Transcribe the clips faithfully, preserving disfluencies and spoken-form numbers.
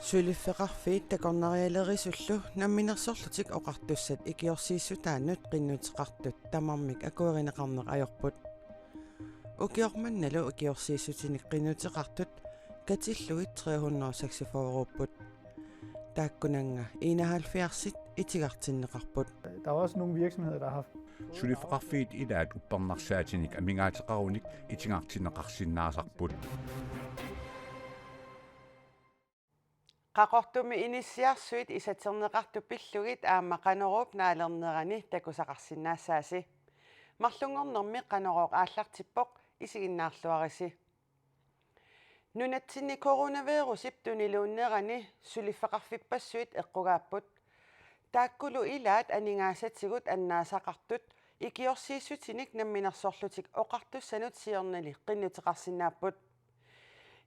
Suliffeqarfiit takornarialerisullu Namminersorlutik Oqartussat ikiorsiissutaannut qinnuteqartut tamarmik akuerineqarneq ajorput. Ukioq mannalu ikiorsiissutinik qinnuteqartut katillugit tre hundrede og seksogfyrre-upput. Taakkunannga enoghalvfjerds itigartinneqarput. Der er også nogle virksomheder, der har haft Suliffeqarfiit ilaat uppernarsaatinik amigaateqarunik itigartinneqarsinnaasarput. Qaqortumi inissiarsuit isaterneqartut pillugit aamma Qanoruup naalernerani takusaqarsinnaassaasi. Marlunngornermi Qanorooq aallartippoq, isiginnaarluarisi. Nunatsinni coronavirusip tuniluunnerani suliffeqarfippassuit eqqugaapput. Taakkulu ilaat aningaasatigut annaasaqartut ikiorsiissutinik Namminersorlutik Oqartussanut siornali qinnuteqarsinnaapput.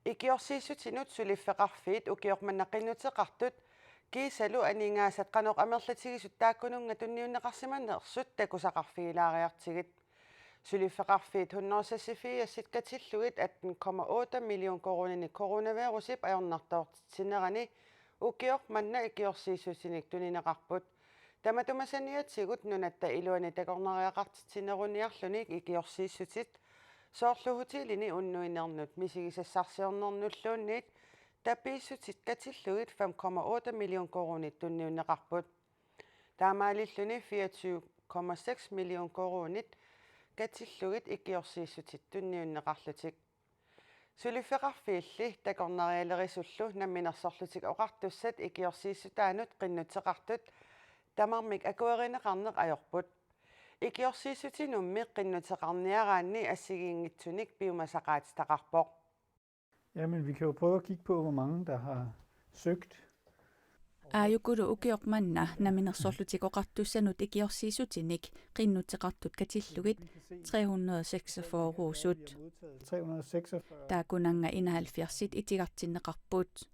Ikiorsiissutinut suliffeqarfiit ukioq manna qinnuteqartut kiisalu aningaasat qanoq amerlatigisut taakkununnga tunniunneqarsimanersut takusaqarfigilaariartigit. Suliffeqarfiit hundrede og seksogfirs katillugit atten komma otte million koruuninik coronavirusip ajornartoortitsinerani ukioq manna ikiorsiissutinik tunineqarput. Tamatuma saniatigut nunatta iluani takornariaqartitsineruniarluni ikiorsiissutit, soorlu hotelini unnuinernut misigisassarsiornernulluunniit, tapiissutit katillugit fem komma otte million koruunit tunniunneqarput. Taamaalilluni fireogtyve komma seks million koruunit katillugit ikiorsiissutit tunniunneqarlutik. Suliffeqarfiilli takornarialerisullu Namminersorlutik Oqartussat ikiorsiissutaannut qinnuteqartut tamarmik akuerineqarneq ajorput. Ikiorsiissutinummi qinnuteqarniaraanni assigiinngitsunik piumasaqaatitaqarpoq. Ja, men vi kan jo prøve at kigge på, hvor mange der har søgt. Aajukulu ukioq manna Namminersorlutik Oqartussanut ikiorsiissutinik qinnuteqartut katillugit tre hundrede og seksogfyrre-usut. Tre hundrede og seksogfyrre. Taakkunannga enoghalvfjerds itigartinneqarput.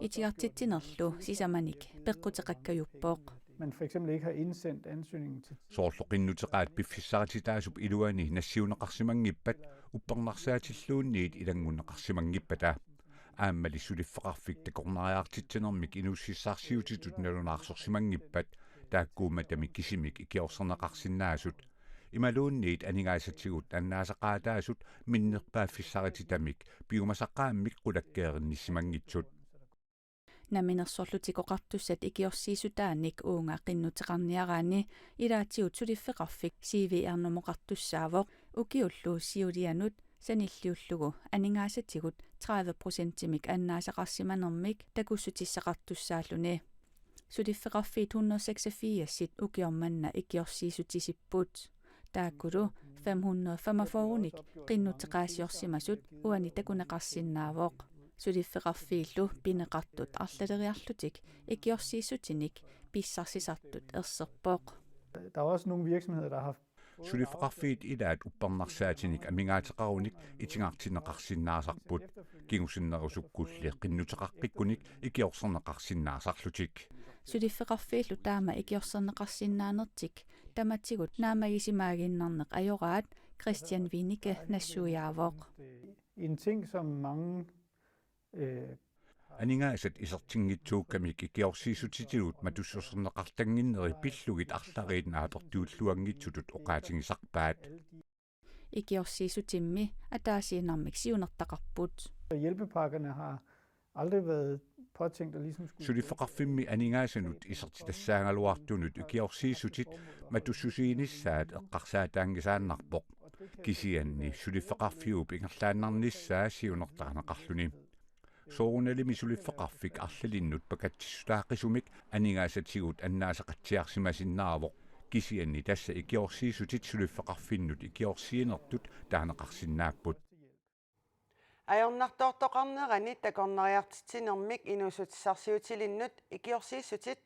Itigartitsinerlu sisamanik peqquteqakkajuppoq. Man for eksempel ikke har indsendt ansøgningen til Soorlu qinnuteqaat piffissarititaasup iluani nassiunneqarsimanngippat uppernarsaatilluunniit ilanngunneqarsimanngippata. Aammali suliffeqarfik takornariartitsinermik inuussutissarsiutitut nalunaarsorsimanngippat, taakkuummatami kisimik ikiorserneqarsinnaasut. Imaluunniit aningaasatigut annaasaqaataasut minnerpaaffissarititamik piumasaqaammik qulakkeerinnissimanngitsut. Namminersorlutik Oqartussat ikiorsiissutaanik uunga qinnuteqarniaraanni ilaatigut suliffeqarfik C V R-numoqartussaavoq, ukiullu siulianut sanilliullugu aningaasatigut tredive procentimik annaasaqarsimanermik takussutissaqartussaalluni. Suliffeqarfiit hundrede og seksogfirs ukioq manna ikiorsiissutisipput. Taakkulu fem hundrede og femogfyrre-nik qinnuteqaasiorsimasut uani takuneqarsinnaavoq. Suliffeqarfiillu pineqartut arlaleriarlutik ikiorsiissutinik pissarsisartut erserpoq. Der er også nogle virksomheder, der har Suliffeqarfiit ilaat uppernarsaatinik amigaateqarunik itigartinneqarsinnaasarput. Kingusinnerusukkulli qinnuteqaqqikkunik ikiorserneqarsinnaasarlutik. Suliffeqarfiillu taama ikiorserneqarsinnaanertik tamatigut naammagisimaaginnarneq ajoraat Christian Winicke nassuiaavoq. En ting, som mange øh, Aningaasat isertinngitsuukkamik ikiorsiissutitinut matussuserneqartannginneri pillugit arlariit naapertuilluanngitsutut oqaatigisarpaat. Ikiorsiissutimmi ataasiinnarmik siunertaqarput. Hjælpepakkerne har aldrig været påtænkt at ligesom skulle Suliffeqarfimmi aningaasanut isertitassaagaluartunut ikiorsiissutit matussusiinissaat eqqarsaataanngisaannarpoq. Kisianni suliffeqarfiup ingerlaannarnissaa siunertarineqarluni. Soorunalimi suliffeqarfik arlalinnut pakatsissutaaqisumik aningaasatigut annaasaqatsiarsimasinnaavoq. Kisianni tassa ikiorsiissutit suliffeqarfinnut ikiorsiinertut taaneqarsinnaapput. Ajornartoortoqarnerani takornariartitsinermik inuussutissarsiutilinnut ikiorsiissutit,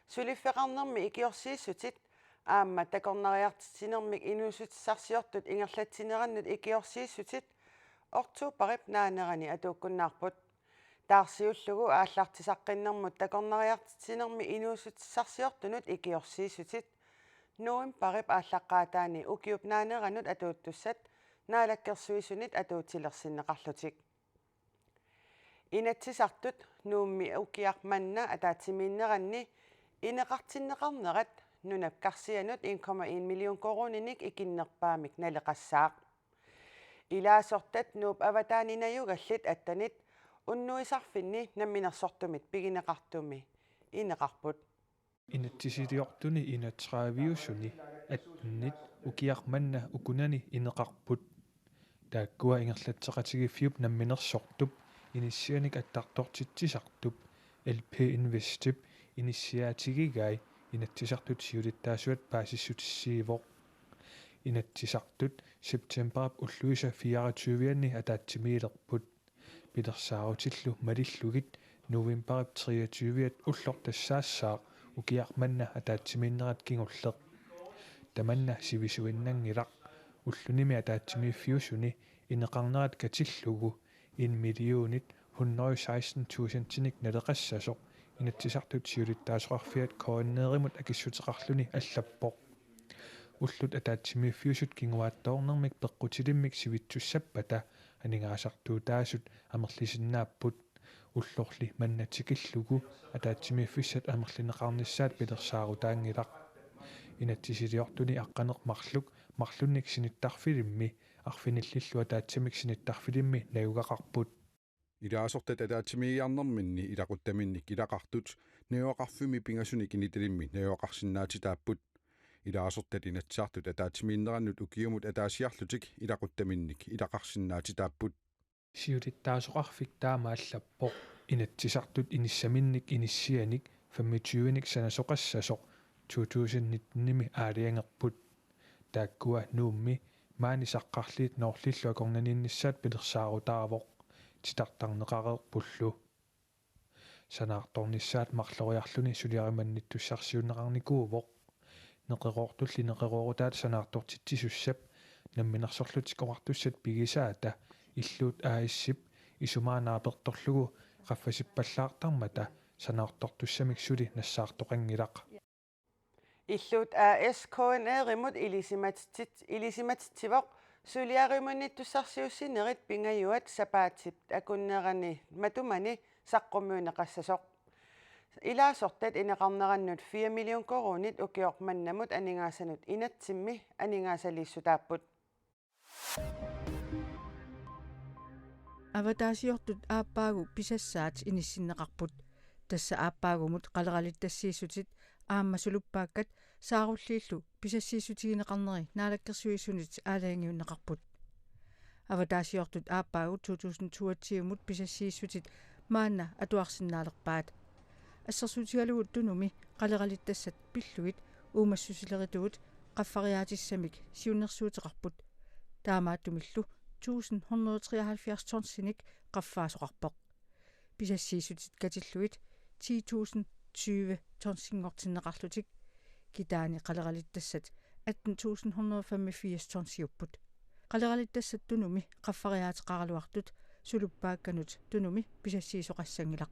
suliffeqarnermi ikiorsiissutit aamma takornariartitsinermik inuussutissarsiortut ingerlatsinerannut ikiorsiissutit oktoberip naanerani atuukkunnaarput. Taarsiullugu aallartisaqqinnermut takornariartitsinermi inuussutissarsiortunut ikiorsiissutit novembarip aallaqqaataani ukiup naaneranut atuuttussat Naalakkersuisunit atuutilersinneqarlutik. Inatsisartut Nuummi ukiaq manna ataatsimiinneranni ineqartinneqarnerat nunap karsianut en komma en million koruuninik ikinnerpaamik naleqassaaq. Ilaasortat Nuup avataani najugallit attenit unnuisarfinni namminersortumit pigineqartumi ineqarput. Inatsisiliortuni enogtrediveusuni attenit ukiaq manna ukunani ineqarput. Taakkua ingerlatseqatigiiffiup namminersortup inissianik attartortitsisartup L P Investip inissiaatigigai Inatsisartut siulittaasuat paasissutissiivoq. Inatsisartut septemberip ulluisa fireogtyve-anni ataatsimiilerput. Pilersaarutillu malillugit novemberip treogtyve-at ulloq tassaassaaq ukiaq manna ataatsimiinnerat kingulleq. Tamanna sivisuinnanngilaq, ullunimi ataatsimiiffiusuni ineqarnerat katillugu en millionit hundrede seksten tusindinik naleqassasoq Inatsisartut siulittaasoqarfiat K N R-imut akissuteqarluni allappoq. Ullut ataatsimiiffiusut kinguaattoornermik peqqutilimmik sivitsussappata aningaasartuutaasut amerlisinnaapput. Ullorli manna tikillugu ataatsimiiffissat amerlineqarnissaat pilersaarutaanngilaq. Inatsisiliortuni aqqaneq-marluk marlunnik sinittarfilimmi arfinillillu ataatsimik sinittarfilimmi najugaqarput. Ilaasortat ataatsimiigiarnerminni ilaquttaminnik ilaqartut najugaqarfimmi pingasunik initalimmi najugaqarsinnaatitaapput. Ilaasortat Inatsisartut ataatsimiinnerannut ukiumut ataasiarlutik ilaquttaminnik ilaqarsinnaatitaapput. Siulittaasoqarfik taama allappoq: Inatsisartut inissaminnik inissianik femogtyve-nik sanasoqassasoq to tusind nitten-imi aalajangerput. Taakkua Nuummi maani Saqqarliit Noorlillu akornanniinnissaat pilersaarutaavoq, titartarneqareerpullu. Sanaartornissaat marloriarluni suliarimannittussarsiunneqarnikuuvoq. Neqeroortulli neqeroorutaat sanaartortitsisussap Namminersorlutik Oqartussat pigisaata Illuut A/S-ip isumaga naapertorlugu qaffasippallaartarmata sanaartortussamik suli nassaartoqanngilaq. Illuut A/S K N R-imut ilisimatitsit-, ilisimatitsivoq suliarimannittussarsiuussinerit pingajuat sapaatip akunnerani matumani saqqummiunneqassasoq. Ilaasortat ineqarnerannut fire million koruunit ukioq mannamut aningaasanut inatsimmi aningaasaliissutaapput. Avataasiortut aappaagu pisassaat inissinneqarput. Tassa aappaagumut qaleralittassiissutit aamma suluppaakkat saarulliillu pisassiissutigineqarneri Naalakkersuisunit aalajangiunneqarput. Avataasiortut aappaagu to tusind toogtyve-mut pisassiissutit maanna atuarsinnaalerpaat. Assersuutigalugu Tunumi qaleralittassat pillugit uumassusileritugut qaffariaatissamik siunnersuuteqarput. Taamaattumillu tusind hundrede treoghalvfjerds tonsinik qaffaasoqarpoq. Pisassiissutit katillugit ti tusind tyve tonsinngortinneqarlutik. Kitaani qaleralittassat atten tusind hundrede femogfirs tonsiupput. Qaleralittassat Tunumi qaffariaateqaraluartut suluppaakkanut Tunumi pisassiisoqassanngilaq.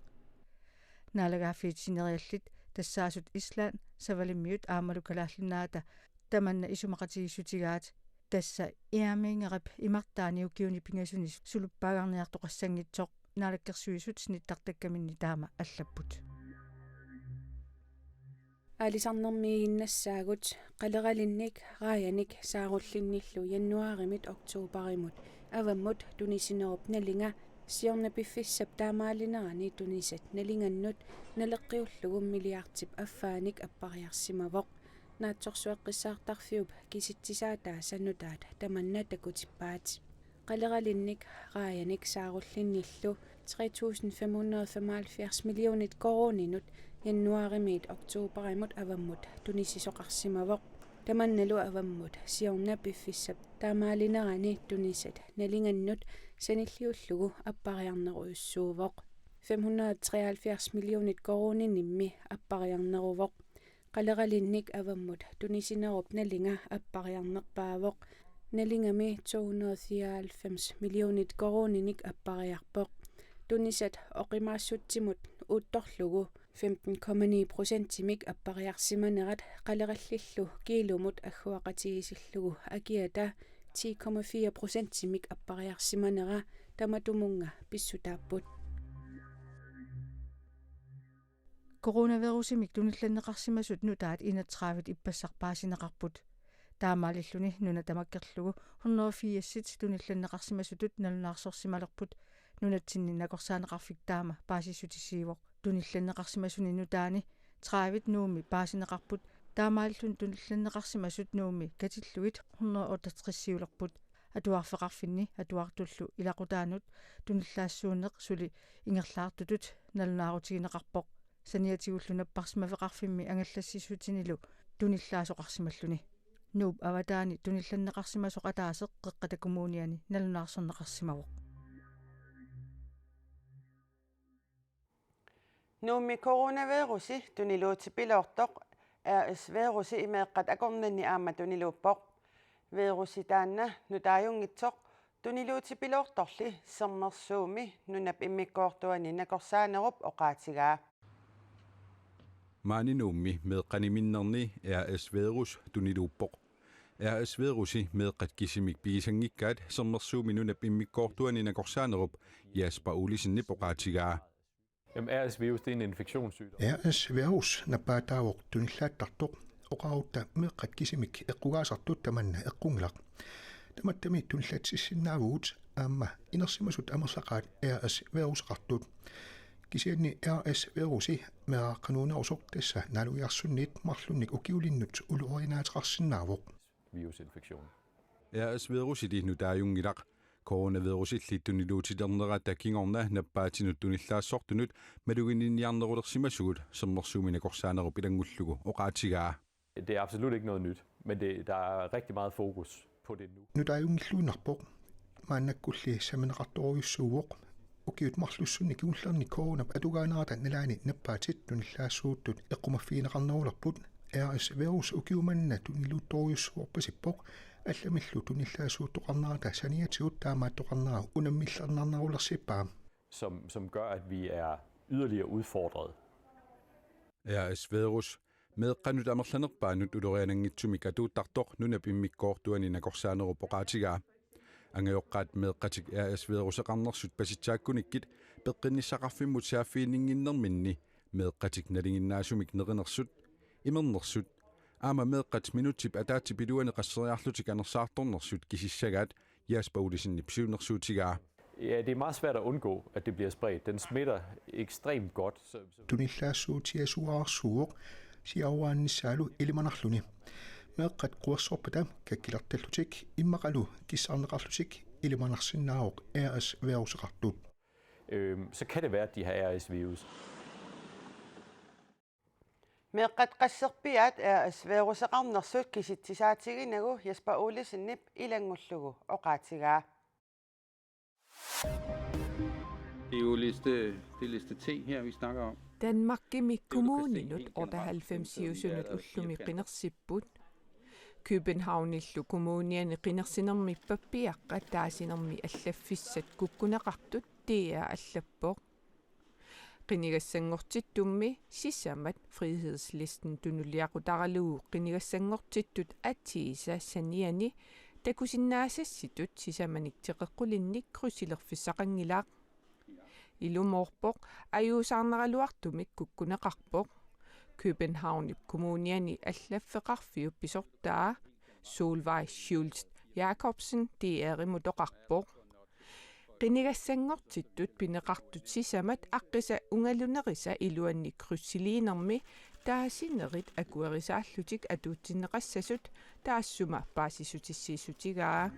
Naalagaaffiit sineriallit tassaasut Island, Savalimmiut aammalu Kalaallit Nunaata tamanna isumaqatigiissutigaat, tassa Iamminnguup imartaani ukiuni pingasuni suluppaagarniartoqassanngitsoq Naalakkersuisut sinittartakkaminni taama allapput. Aalisarnermiiginnassaagut. Qaleralinnik raajanik saarullinnillu januaarimit oktoberimut avammut tunisinerup nalinga siorna piffissap taamaalinerani tunisat nalingannut naleqqiullugu milliardip affaanik appariarsimavoq. Naatsorsueqqissaartarfiup kisitsisaataa sanutaat tamanna takutippaat. Qaleralinnik raajanik saarullinnillu tre tusind fem hundrede og femoghalvfjerds millionit koruuninut januaarimiit oktoberimut avammut tunisisoqarsimavoq. Tamannalu avammut siorna piffissap taamaalinerani tunisat nalingannut sanilliullugu appariarnerujussuuvoq. Fem hundrede og treoghalvfjerds millionit koruuninimmi appariarneruvoq. Qaleralinnik avammut tunisinerup nalinga appariarnerpaavoq. Nalingami to hundrede og fireoghalvfems millionit koruuninik appariarpoq. Tunisat oqimaassutsimut uuttorlugu femten komma ni procentimik appariarsimanerat qalerallillu kiilumut agguaqatigiissillugu akiata ti komma fire procentimik appariarsimanera tamatumunnga pissutaapput. Coronavirusimik tunillanneqarsimasut nutaat enogtredive ippassaq paasineqarput. Taamaalilluni nuna tamakkerlugu hundrede og firs tunillanneqarsimasutut nalunaarsorsimalerput, nunatsinni nakorsaaneqarfik taama paasissutissiivoq. Tunillanneqarsimasuni nutaani tredive Nuummi paasineqarput, taamaalilluni tunillanneqarsimasut Nuummi katillugit hundrede og otteogtresiulerput. Atuarfeqarfinni atuartullu ilaqutaanut tunillaassuuneq suli ingerlaartutut nalunaarutigineqarpoq. Saniatigullu napparsimaffeqarfimmi angallassissutinilu tunillaasoqarsimalluni. Nuup avataani tunillanneqarsimasoq ataaseq Qeqqata Kommuniani nalunaarsorneqarsimavoq. Nuummi coronavirusi tuniluutipiloortoq, R S-virusi, meeqqat akornanni aamma tuniluuppoq. Virusi taanna nutaajunngitsoq tuniluutipiloortorli Sermersuumi nunap immikkoortuani nakorsaanerup oqaatigaa. Maani Nuummi meeqqani minnerni R S-virus tuniluuppoq. R S-virusi meeqqat kisimik pigisanngikkaat Sermersuumi nunap immikkoortuani nakorsaanerup Jasper Olsenip oqaatigaa. Jamen, R S-virus, det er en infektionssygdom. R S-virus nappaataavoq tunillaattartoq, oqarutta meeqqat kisimik eqqugaasartut tamanna eqqunngilaq. Tamattami tunillatsissinnaavugut aamma inersimasut amerlaqaat R S-viruseqartut. Kisianni R S-virusi meeraqanuunerusoq tassa naalugiarsunniit marlunnik ukiulinnut ulorianaateqarsinnaavoq. Virusinfektion. R S-virusili nutaajunngilaq. Coronavirusilli tuniluutilernerata kingorna nappaatinut tunillaassortunut malugininniarnerulersimasugut Sermersuumi nakorsaanerup ilanngullugu oqaatigaa. Det er absolut ikke noget nyt, men det, der er rigtig meget fokus på det nu. Nutaajunngilluinnarpoq. Maannakkulli sammineqartorujussuuvoq. Ukiut marlussunni kingullerni coronap atugaanerata nalaani nappaatit tunillaassuuttut eqqumaffigineqarnerulerput. R S-virus ukioq manna tuniluuttorujussuorpasippoq. Allamillu tunillaassuuttoqarnerata saniatigut taamaattoqarnera unammillernarnerulersippaa. Som, som gør, at vi er yderligere udfordret. R S-virus meeqqanut amerlanerpaanut uloriananngitsumik atuuttartoq nunap immikkoortuani nakorsaanerup oqaatigaa. Angajoqqaat meeqqatik R S-viruseqarnersut pasitsaakkunikkit peqqinnissaqarfimmut saaffiginninnginnerminni meeqqatik nalinginnaasumik nerinersut, imernersut, aamma meeqqat minutsip ataatsip iluani qasseriarlutik anersaartornersut kisissagaat Jasper Olsenip siunnersuutigaa. Ja, det er meget svært at undgå, at det bliver spredt. Den smitter ekstremt godt. Så, så Tunillaassuutiasuararsuuvoq siaruaannissaalu ilimanarluni. Meeqqat quersorpata kakkilertallutik immaqalu kissarneqarlutik ilimanarsinnaavoq R S-viruseqartut. Øhm, så kan det være, at de har R S-virus. Meeqqat qasserpiaat R S-viruseqarnersut kisitsisaatiginagit Jasper Olsenip ilanngullugu oqaatigaa. Det er jo liste, det er liste T her, vi snakker om. Danmarkimi kommuninut otteoghalvfemsiusunut ullumi qinersipput. Københavnillu kommuniani qinersinermi pappiaqqat taasinermi allaffissat kukkuneqartut D R allappoq. Qinigassanngortittummi sisamat Frihedslisten tunuliaqutaralugu qinigassanngortittut atiisa saniani takusinnaasassitut sisamanik teqeqqulinnik krydsilerfissaqanngilaq. Ilumoorpoq ajuusaarneraluartumik kukkuneqarpoq. Københavnip kommuniani allaffeqarfiup pisortaa Solvej Schultz Jacobsen D R-imut oqarpoq. Qinigassanngortittut pineqartut sisamat aqqisa ungalunerisa iluanni krydsiliinermi taasinerit akuerisaallutik atuutsinneqassasut taassuma paasissutissiissutigaa.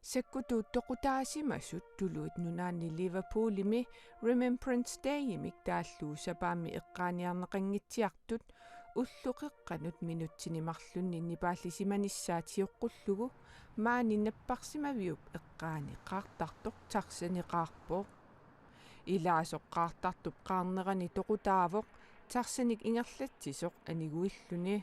Sakkutuut toqutaasimasut Tuluit Nunaanni Liverpoolimi Remembrance Dayimik taallugu sapaammi eqqaaniarneqanngitsiartut ullut qeqqanut minutsini marlunni nipaallisimanissaat sioqqullugu maani napparsimaviup eqqaani qaartartoq taxaneqaarpoq. Ilaasoq qaartartup qaarnerani toqutaavoq taxanik ingerlatsisoq aniguilluni.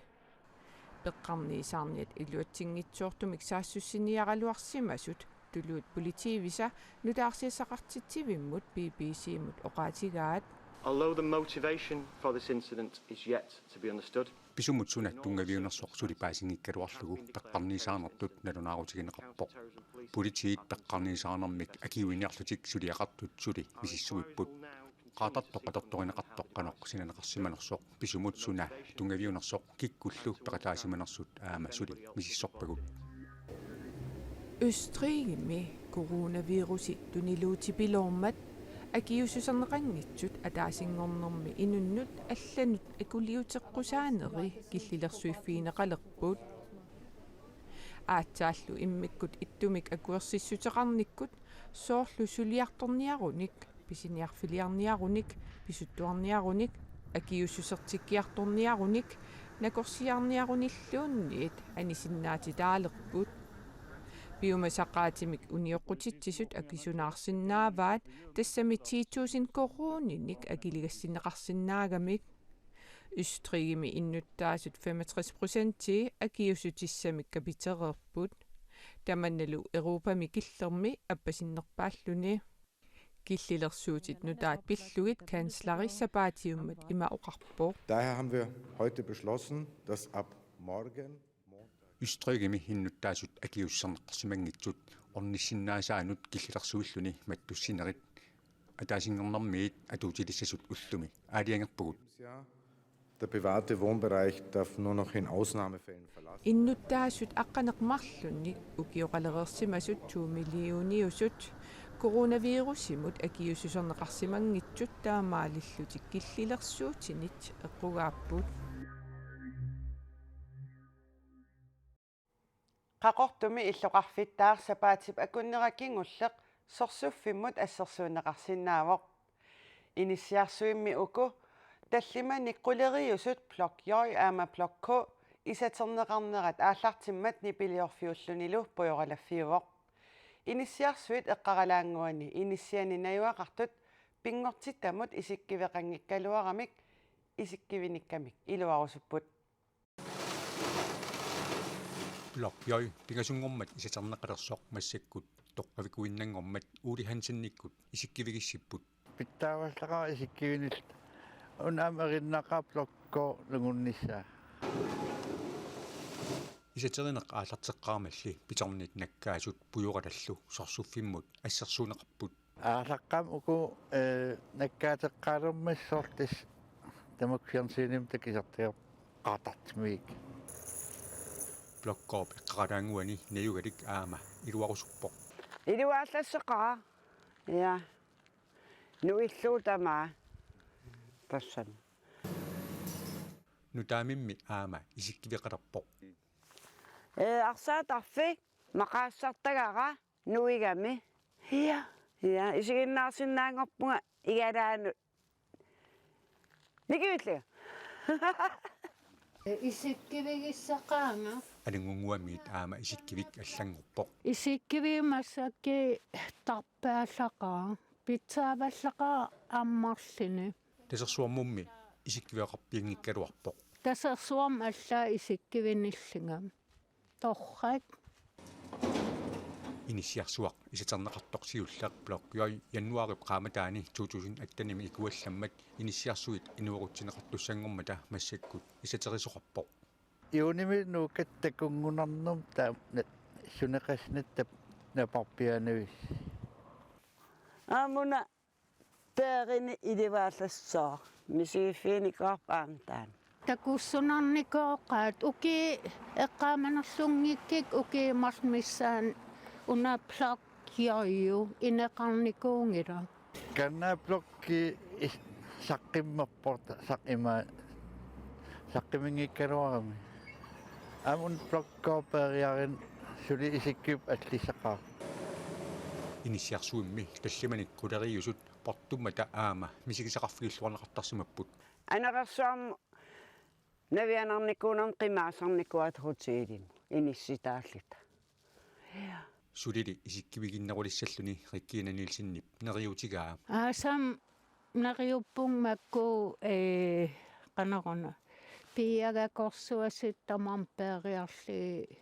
Peqqarniisaarniat iluatsinngitsoortumik saassussiniaraluarsimasut tuluit politiivisa nutaarsiassaqartitsivimmut B B C-mut oqaatigaat. Although the motivation for this incident is yet to be understood, Pisumut suna tunngaviunersoq suli paasinngikkaluarlugu peqqarniisaarnertut nalunaarutigineqarpoq. Politiit peqqarniisaarnermik akiuiniarlutik suliaqartut suli misissuipput. Qaartartoq atortorineqartoq qanoq sinaneqarsimanersoq pisumut suna tunngaviunersoq kikkullu peqataasimanersut aamma suli misissorpagut. Østrigimi coronavirusi tuniluutipiloormat akiuussuserneqanngitsut ataasinngornermi inunnut allanut akuliuteqqusaaneri killilersuiffigineqalerput. Aatsaallu immikkut ittumik akuersissuteqarnikkut soorlu suliartorniarunik, pisiniarfiliarniarunik, pisuttuarniarunik, akiuussusertikkiartorniarunik, nakorsiarniarunilluunniit anisinnaatitaalerput. Piumasaqaatimik unioqqutitsisut akisunaarsinnaavaat tassami ti tusind koruuninik akiligassinneqarsinnaagamik. Østrigimi innuttaasut femogtres procentii akiuussutissamik kapitereerput. Tamannalu Europami killermi appasinnerpaalluni. Killilersuutit nutaat pillugit kansleri sapaatiummat ima oqarpoq. Daher haben wir heute beschlossen, dass ab morgen Østrigimi innuttaasut akiuussuserneqarsimanngitsut ornissinnaasaannut killilersuilluni mattussinerit ataasinngornermiit atuutilissasut ullumi aalajangerpugut. Der private Wohnbereich darf nur noch in Ausnahmefällen verlassen. Innuttaasut aqqaneq-marlunnik ukioqalereersimasut to millioniusut coronavirusimut akiuussuserneqarsimanngitsut taamaalillutik killilersuutinit eqqugaapput. Qaqortumi illoqarfittaaq sapaatip akunnera kingulleq sorsuffimmut assersuunneqarsinnaavoq. Inissiarsuimmi uku tallimanik quleriiusut Blok J aamma Blok K isaterneqarnerat aallartimmat nipiliorfiullunilu pujoralaffiuvoq. Inissiarsuit eqqaralaannguani inissiani najugaqartut pinngortitamut isikkiveqanngikkaluaramik isikkivinikkamik iluarusupput. Blok J pingasunngormat isaterneqalersoq massakkut toqqavikuinnanngormat Ole Hansenikkut isikkivigissipput. Pitsaavallaqaaq isikkivinilluta. Una aamma erinnaqaaq Blok K-lungunnissaa. Isaterineq aallarteqqaarmalli pitornit nakkaasut pujoralallu sorsuffimmut assersuunneqarput. Aallaqqaammut uku, eh, nakkaateqqaalermat soorlu tassa tamakku fjernsynikkut takusartagaq qaartartumik. Blok K-p eqqaralaannguani najugalik aamma iluarusuppoq. Iluaallasseqaaq. Ja. Nuillugu tamaat. Tassami. Nutaamimmi aamma isikkiveqalerpoq. Ee, arsaatarfik maqaassartagara nuigami. Ja. Ja, isiginnaarsinnaanngorpunga igalaanut. Nikivilliga. Isikkivigissaqaanga. Alangunnguamiit aamma isikkivik allanngorpoq. Isikkivik massakkut tarpaallaqaaq. Pitsaavallaqaaq ammarluni. Tasersuarmummi isikkiveqarpianngikkaluarpoq. Tasersuarmi allaat isikkivinillinga. Torrak. Inissiarsuaq isaterneqartoq siulleq Blok J januaarip qaammataani to tusind attenimi ikuallammat inissiarsuit inuerutsinneqartussanngormata massakkut isaterisoqarpoq. Juunimi nuukkatta takunngunarnermut taama suneqasnatta naparpiaannavissi. Aamma una peerini ilivaallassooq misigiffiginikuuarput aamma taanna. Takussunarnikooqaat ukiut eqqaamanerlunngikkikka ukiut marluk missaanni una Blok J-u ineqarnikuunngilaq. Kanna Blok J is-, saqqummerpoq saq-, ima saqqummiunngikkaluarami. Aamma una Blok K peeriarina suli isikkivik allissaqaaq. Inissiarsuimmi tallimanik quleriiusut portummata aamma misigisaqarfigilluarneqartarsimapput. Aneqarsuarmu navianarnikuunermi qimaasarnikuuata hotelimut inissitaalluta. Sulili isikkiviginnerulissalluni Regina Nielsenip neriuutigaa. Aasami neriuppunga makku, ee, qanoruna. Piiaga korsuasut tamarmik peeriarlugit,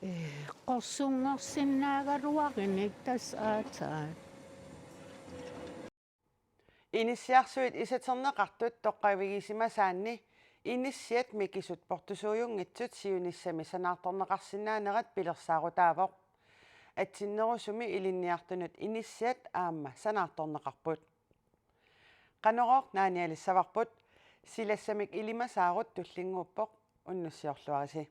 ee, qorsunngorsinnaagaluarinik tassa aatsaat. Inissiarsuit isaterneqartut toqqavigisimasaanni inissiat mikisut portusuujunngitsut siunissami sanaartorneqarsinnaanerat pilersaarutaavoq. Atsinnerusumi ilinniartunut inissiat aamma sanaartorneqarput. Qanorooq naanialissavarput, silassamik ilimasaarut tullinnguuppoq, unnussiorluarisi.